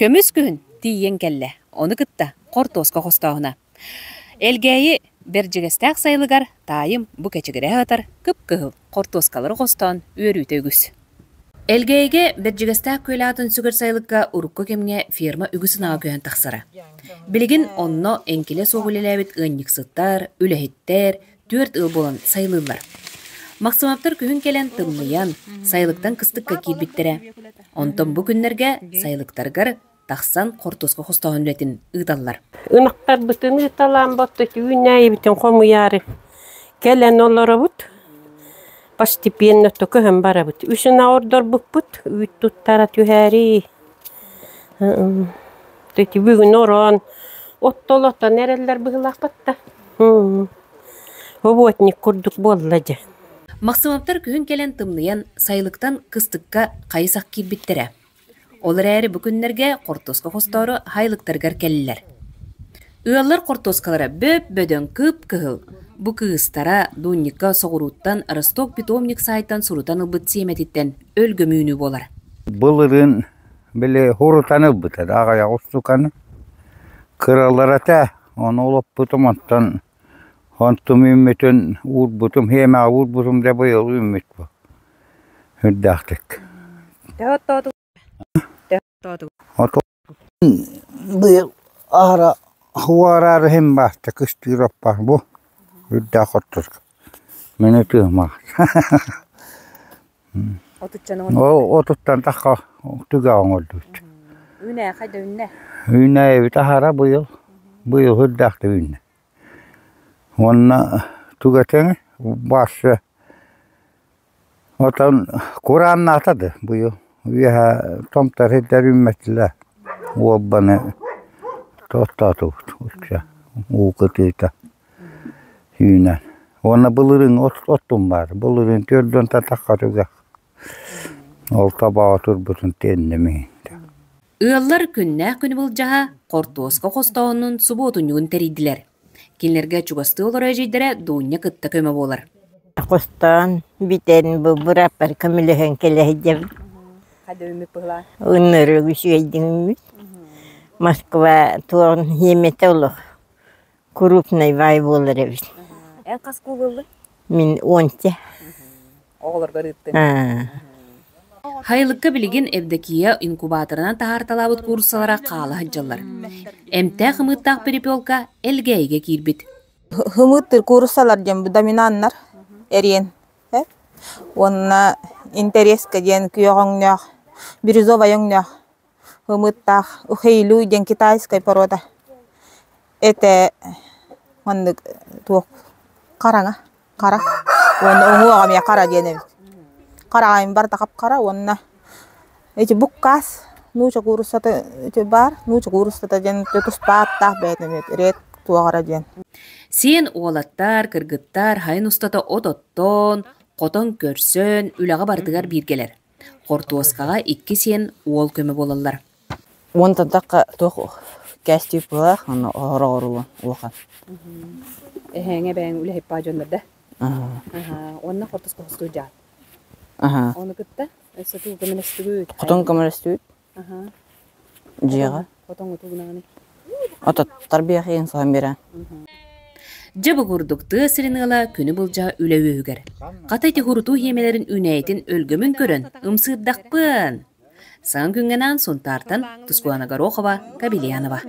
Көмүс күһүн тиийэн кэллэ, ону кытта хортуоска хостооһуна. Элгээйи Бэрдьигэстээх сайылыгар таайым бу кэчигирэһэ сытар кып-кыһыл хортуоскалары хостоон үөрүүтэ үгүс. Элгээйигэ Бэрдьигэстээх күөл аатын сүгэр сайылыкка урукку кэмҥэ ферма үгүс ынаҕа көһөн тахсара. Билигин онно эҥкилэ суох үлэлээбит ыанньыксыттар, үлэһиттэр түөрт ыал буолан сайылыыллар. Максимовтар күһүн кэлэн тымныйан, сайылыктан кыстыкка киирбиттэрэ. Онтон бу күннэргэ сайылыктарыгар тахсан хортуоска хостооһун үлэтин ыыталлар. Ынахтарбытын ыыталаан боттут үүнээйибитин хомуйаары кэлэн олоробут. Постепенно то көһөн барабыт. Үс ынах ордорбуппут, үүт туттара түһээри. Ити бүгүн ороон оттолотон эрэллэр быһыылаахпыт да. Работник курдук буолла дьэ. Максимовтар күһүн кэлэн тымныйан, сайылыктан кыстыкка хайы-сах киирбиттэрэ. Ол эрээри бу күннэргэ хортуоска хостоору сайылыктарыгар кэллилэр. Ыаллар хортуоскалара бөп-бөдөҥ кып-кыһыл. Бу кыыстара Дунника соҕурууттан Росток питомник саайтан сурутан ылбыт сиэмэтиттэн өлгөм үүнүү буолар. Былырыын били хурутан ылбыта да аҕыйах устуканы. Кыралар этэ, ону олоппутум онтон онтум үүммүтүн уурбутум, сиэмэҕэ уурбутум да быйыл үүммүт бу үрдээхтик. Төһө оттоотугут? Төһө оттоотугут? Быйыл аһара уораары иһин бааста кыстыыр оппар бу үрдээх оттурга. Мин ытыамаҕа. Ол отуттан тахха түгэҕ оҥордубут. Үүнээ хайда үүннэ? Үүнээйибит аһара быйыл. Быйыл үрдээхтик үүннэ. Уонна тугэтиҥ баарса Отон курааннаата да быйыл үөһэ томтор сирдэр үүммэтилэр уолбаны оттоотубут ычча уу кытыыта үүнэн уонна былырыын оттум баар былырыын түөрт тахха түгэх ол тобоҕо турбутун тиэнним Ыаллар күннээх күнү былдьаһа хортуоска хостооһунун субуотунньугун тэрийдилэр. Кинилэргэ чугастыы олорор эдьиийдэрэ Дуунньа кытта көмө буолар. Хостоон бүтэн бу бырааппар көмөлөһөн кэлэ сылдьабын. Ынырык үчүгэйдик үүммүт. Москва туоҕун хиэмэтэ олох крупный баай буолар эбит. Эн хас куулу Мин уонча. Оҕолоргор ыыттыҥ. Хайылыкка билигин Евдокия инкубаторынан таһаарталаабыт кууруссалара хаала сылдьаллар. Эмтээх ымыыттаах перепелка Элгээйигэ киирбит. Ымыыттыыр кууруссалар диэн доминаннар эриэн уонна интэриэскэ диэн күөх өҥнөөх, бирюзовай өҥнөөх ымыыттаах Ухейлуй диэн китайскай порода этэ маннык туох хараҥа хара уонна уҥуоҕа эмиэ хара диэн эбит. Хараҕайым барыта хап-хара уонна ити буккаас нууча кууруссата ити баар нууча кууруссата диэн туспа ааттаах бэйэтэ эмиэ ред туох эрэ диэн. Сиэн уолаттар, кыргыттар сайын устата от оттоон, хотон көрсөн, үлэҕэ барытыгар бииргэлэр. Хортуоскаҕа икки сиэн уол көмө буолаллар. Уонтан тахха туох кээстиир быһыылаах, аны оһороҕорулун улахан. Эһээҥэ бэйэҥ үлэһиппаа дьоннор да? Уонна хортуоска хостуур дьаат. Ону кытта өссө тугу көмөлөстүгүт? Хотон көмөлөстүбүт. Дьиэҕэ. Хотоҥҥо тугунаҕыный? Ототтор биэхиин соһон биэрэн. Дьэ бу курдук тыа сирин ыала күнү былдьаһа үлэ үөһүгэр. Хата ити хурутуу хиэмэлэрин үүнээйитин өлгөмүн көрөн ымсыырдахпын. Саҥа күҥҥэ анаан Сунтаартан Тускулана Горохова, Кабельянова.